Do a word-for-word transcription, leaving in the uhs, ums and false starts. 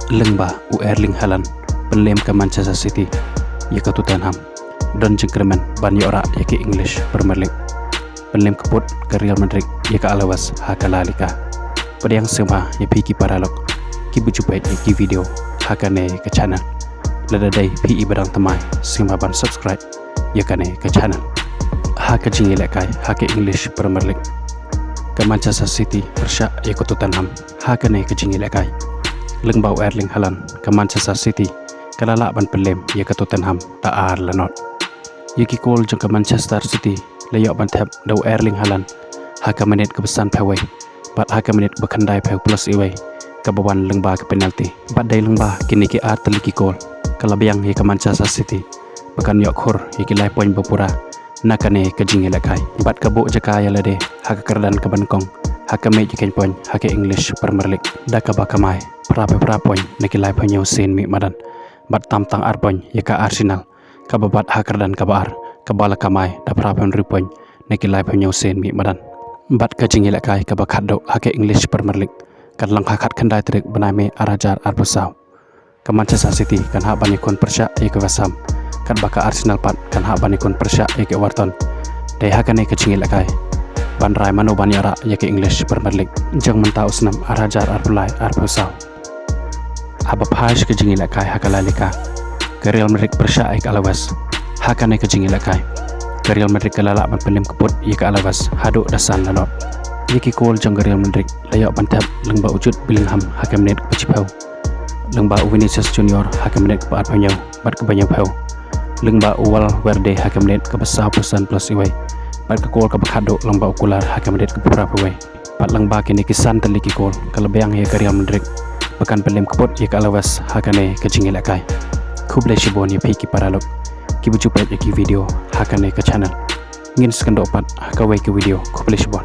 Lyngba u Erling Haaland pynlem ka Manchester City ïa ka Tottenham, don jingkyrmen ban ïoh rah ïa ka English Premier League. Pynlem ka pud ka Real Madrid ïa ka Alaves ha ka La Liga. Pdiang sngewbha ïa phi ki paralok kiba ju peit ïa ki video ha kane ka channel. Lada dei phi i ba dang thymmai, sngewbha ban subscribe ïa kane ka channel. Ha ka jingïalehkai ha ka English Premier League, ka Manchester City pyrshah ïa ka Tottenham ha kane ka jingïalehkai. Lyngba u Erling Haaland, ka Manchester City ka la lah ban pynlem ïa ka Tottenham da ar la not. Ïa ki kol jong ka Manchester City la ïoh ban thep da u Erling Haaland ha ka minit kaba sanphew wei bad ha ka minit kaba khyndaiphew plus iwei, kaba wan lyngba ka penalty. Bad dei lyngba kine ki ar tylli ki kol ka la biang ïa ka Manchester City ba kan ïoh khur ïa ki lai point ba pura na kane ka jingïalehkai. Bad ka buh jaka ïa lade ha ka kyrdan kaba nyngkong ha ka mei jingkheiñ point ha ka English Premier League da kaba kamai phra phew phra point na ki laiphew hynñiew sien mih madan. Bad tam tang ar point ïa ka Arsenal kaba bat ha kyrdan kaba ar, kaba la kamai da phra phew hynriew point na ki laiphew hynñiew sien mih madan. Bad ka jingïalehkai kaba khatduh ha ka English Premier League kan long ha ka khatkhyndai tarik bnai Mei ar hajar arphew saw. Ka Manchester City kan hap ban ïakhun pyrshah ïa ka West Ham, katba ka Arsenal pat kan hap ban ïakhun pyrshah ïa ka Everton. Dei ha kane ka jingïalehkai ban rai mano ban ïoh rah ïa ka English Premier League jong mynta u snem ar hajar arphew lai arphew saw. Haba phai sha ka jingïalehkai ha ka La Liga, ka Real Madrid pyrshah ïa ka Alaves. Ha kane ka jingïalehkai, ka Real Madrid ka la lah ban pynlem ka pud ïa ka Alaves haduh da san la not. Ïa ki kol jong ka Real Madrid la ïoh ban thep lyngba u Jude Bellingham ha ka minit kaba shiphew, lyngba u Vinicius Junior ha ka minit kaba arphew hynñiew bad kaba hynñiewphew, lyngba u Valverde ha ka minit kaba sawphew san plus iwei, bad ka kol kaba khatduh lyngba u Cuéllar ha ka minit kaba phraphew wei. Bad lyngba kine ki san tylli ki kol ka la biang ïa ka Real Madrid ba kan pynlem ka pud ïa ka Alaves ha kane ka jingïalehkai. Khublei shibun ïa phi ki paralok kiba ju peit ïa ki video ha kane ka channel. Ngin sa ïakynduh pat ha kawei ka video. Khublei shibun.